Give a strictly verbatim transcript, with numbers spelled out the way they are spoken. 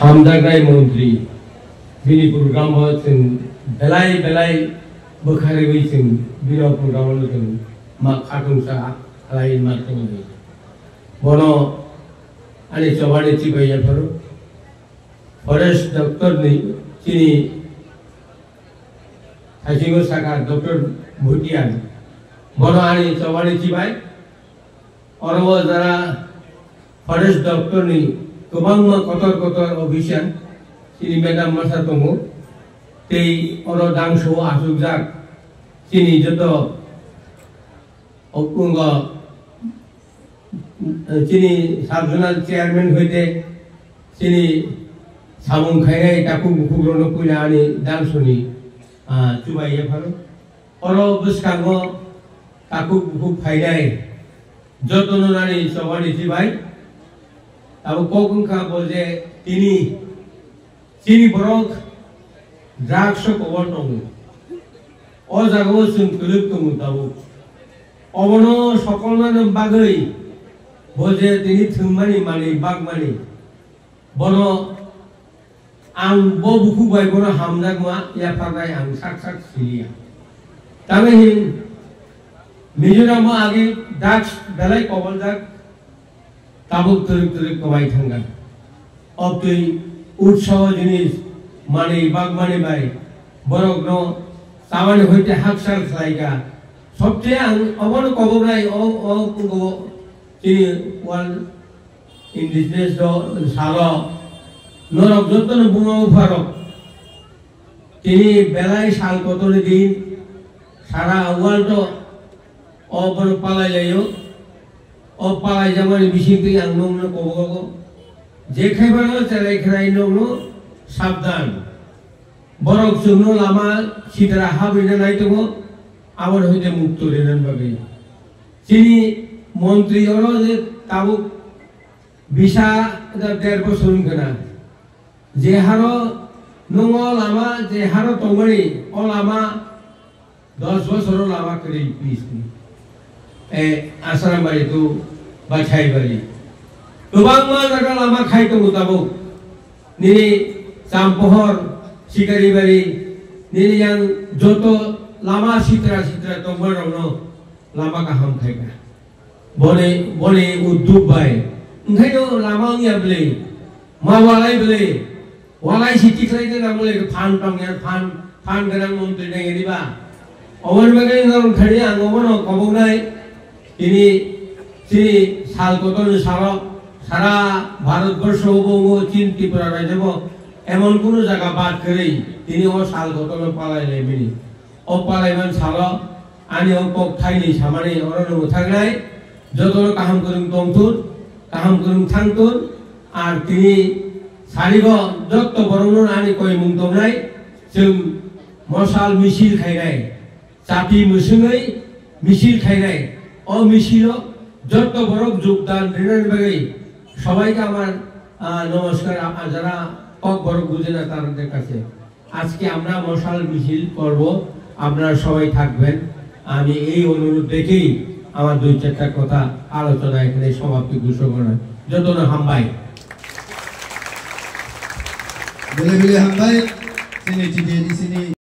Hamjaknai montri, bini program o chwng belai belai bwkharwi chwng bini program o chwng ma khatungsa khlai ma tongwi. Bono ani chobani chibai yapharo. Forest doctor ni chini thaisingo saka doctor Bhutia. Bono ani chobani chibai. Oro o jara forest doctor ni kwbangma kotor kotor official chini madam masa tongo. Tei oro dangso o achukjak chini joto okungo chini sub zonal chairman hoite chini samung khainai takhuk bukhuk rokno puila ani dangso ni, ah, chubai yapharo. Oro bwskango takhuk bukhuk phainai jotono nani chobani chibai. Abo kok wngkha bo je tini chini borok drugs o kobor tongo. O jagao chwng kwrwk tongo tabuk. Obono sokolnani bagwi bo je tini thwngmani manwi bakmani. Bono ang bo bukhuk bai bono hamjakma yapharnai ang sak sak siliya. Tamni hin Mizoram o age drugs belai koboljak, tabuk twrwk twrwk kwbai thangkha. Obtwi utsaho jinis manwi bakmani bai borokno tamani hoite hakchal khlaikha. Sobse ang obono koboknai o, o, o, chini world Indigenous do salo norok jotono buma bupharok tini belai sal kotorni din sara world o bono palai laio. O palai jamani bisingtwi ang nongno kobogo je khaibano chelai khwnai nongno sabdan. Borok chwngno lama sitra habwina nai tongo, aboni hoite mukto rinani bagwi. Chini montri oro je tabuk bisa der bosor wngkha na. Je haro nungo lama, je haro tongmani, o lama dos bosoro lama kwrwi pis ni. E, Asrambari tu Bachaibari. Kwbangma jaga lama khai tongo tabuk. Nini Champohor, Sikaribari, nini yang joto lama sitra sitra tongma rokno lama kaham khaikha. Boni, boni udduk bai. Wngkhaino lama wngya bwlwi, ma walai bwlwi, walai si tikhlai de nang bwlwi phan tongya, phan, phan gwnang montri nangya diba? Oboni bagwi wngkha wngkhani ang obono koboknai, tini chini sal kotorni salo sara Bharat borsho bo wngwi chini Tripura rajyo bo emon kunu jaga bad kwrwi tini o sal kotorno palai laimani. O palaiman salo ani o kok thaini samani orono mwthangnai, jotono kaham kwrwng tongthun, kaham kwrwng thangthun, ar tini sarigo jotto borokno ani koimung tongnai, chwng mosal misil khainai, chati mwswngwi misil khainai. O misilo jotto borok jogdan rinani bagwi sobaike amar, ah, nomoskar, ah, jara kok borok bujina tarar kache. আজকে আমরা মশাল মিছিল করব, আপনারা সবাই থাকবেন। আমি এই অনুরোধ রেখেই আমার দুই চারটা কথা আলোচনা এখানে সমাপ্তি ঘোষণা করা। Jotono hambai. Bile bile hambai, chini T T A D C ni